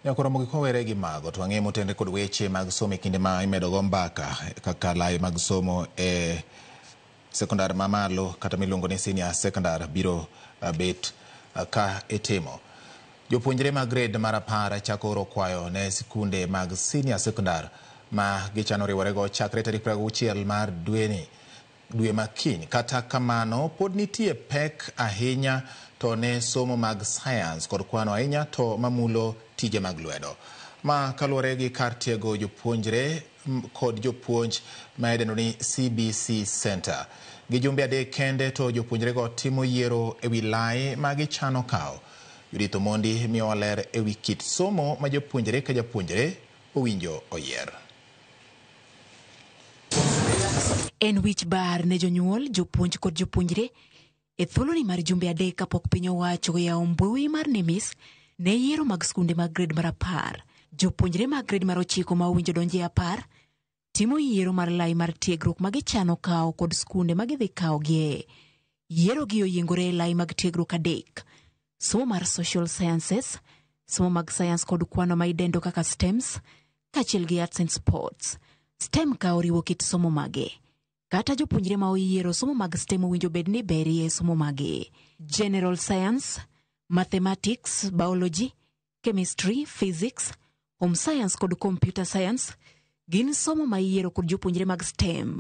Nyakoro gi kowere gi mago to wang'e motenre kod weche mag somo e kinde ma imedo go mbaka kaka lai mag somo e sekondar mamalo kata miluongo ni senior secondary biro bet ka itimo. Jopuonjre mag grade mar 10 chako oro kwayo ne sikunde mag senior secondary ma gichano riworego chakre tarik 26 mar dweni dwe ma kiny. Kata kamano pod nitie pek ahinya to ne somo mag science kod kwano ahinya to mamulo tije mag lwedo. Ma kaluwore gi kar tiego jopuonjre kod jopuonj ma idendo ni CBC Center. Gi jumbe 3 kende to jopuonjrego timo yiero ewi lai ma gichano kawo. Judith Omondi miyowa ler ewi kit somo ma japuonjre ka japuonjre owinjo oyier. En wich bar ne jonyuol, jopuonj kod jopuonjre e thuoloni mar jumbe 3 kapok piny owacho oyawo mbui mar NEMIS ne yiero mag skunde mag grade mar 10. Jopuonjre mag grade mar 9 ma owinjo donjo e 10 timo yiero mar lai mar tiegruok ma gichano kawo kod skunde ma gidhi kawogie. Yiero gi oyiengore e lai mag tiegruok 3: somo mar social sciences, somo mag science kod kwano ma idendo kaka STEMs, kaachiel gi arts and sports. STEM ka oriwo kit somo mage. Kata jopuonjre ma oyiero somo mag STEM owinjo bed ni berie somo mage: General science, mathematics, biology, chemistry, physics, home science kod computer science gin somo ma iyiero kod jopuonjre mag STEM.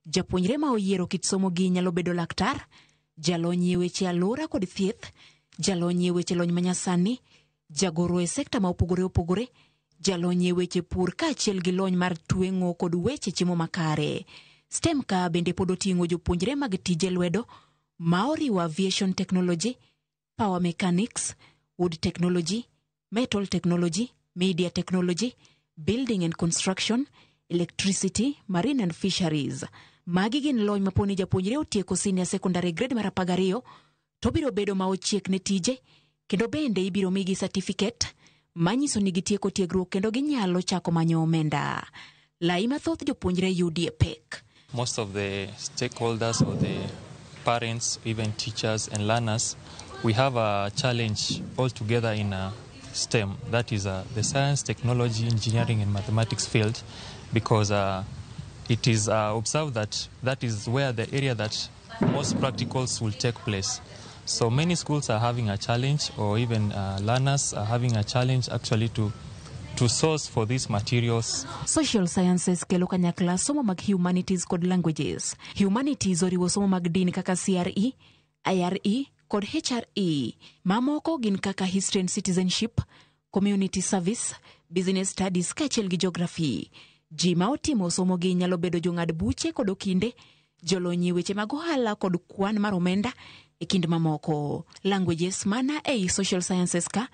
Japuonjre ma oyiero kit somo gi nyalo bedo laktar, jalony e weche alwora kod thieth, jalony e weche lony manyasani, jagoro e sekta ma opogore opogore, jalony e weche pur kaachiel gi lony mar tweng'o kod weche chiemo makare. STEM ka bende pod oting'o jopuonjre mag tije lwedo ma oriwo aviation technology, power mechanics, wood technology, metal technology, media technology, building and construction, electricity, marine and fisheries. Magi gin lony maponi japuonjre otieko senior secondary grade mar 12 to biro bedo ma ochiek ne tije, kendo bende ibiro migi certificate manyiso ni gitieko tiegruok kendo ginyalo chako manyo omenda. Lai mathoth jopuonjre yudie pek. Most of the stakeholders or the parents, even teachers and learners, we have a challenge altogether in STEM, that is the science, technology, engineering and mathematics field, because it is observed that that is where the area that most practicals will take place. So many schools are having a challenge, or even learners are having a challenge actually to source for these materials. Social sciences kelo kanyakla somo mag humanities kod languages. Humanities oriwo somo mag din kaka CRE, IRE kod HRE. Mamoko gin kaka history and citizenship, community service, business studies kaachiel gi geography. Ji ma otimo somo gi nyalo bedo jong'ad buche kod okinde, jolony e weche mag ohala kod kwan mar omenda e kind mamoko. Languages mana ei social sciences ka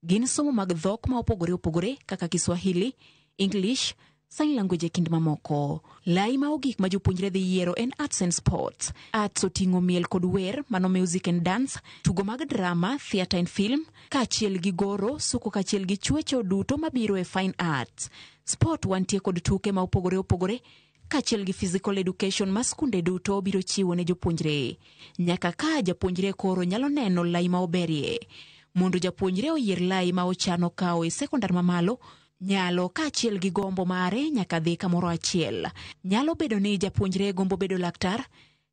gin somo mag dhok ma opogore opogore kaka Kiswahili, English, sign language e kind mamoko. Lai ma ogik ma jopuonjre dhi yiero en arts and sports. Arts oting'o miel kod wer, mano music and dance, tugo mag drama, theatre and film, kaachiel gi goro, suko kaachiel gi chwecho duto mabiro e fine arts. Sport wantie kod tuke ma opogore opogore kaachiel gi physical education ma skunde duto biro chiwo ne jopuonjre. Nyaka ka japuonjre koro nyalo neno lai ma oberie. Mondo japuonjre oyier lai ma ochano kawo e sekondar mamalo, nyalo kaachiel gi gombo mare nyaka dhi kamoro achiel. Nyalo bedo ni japuonjre gombo bedo laktar,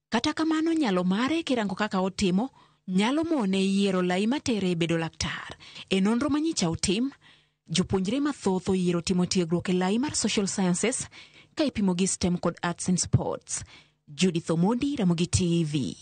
kata kamano nyalo mare kirango kaka otimo, nyalo mone yiero lai matere bedo laktar. E nonro manyicha otim, jopuonjre mathoth oyiero timo tiegruok e lai mar social sciences ka ipimo gi STEM kod arts and sports. Judith Omondi, Ramogi TV.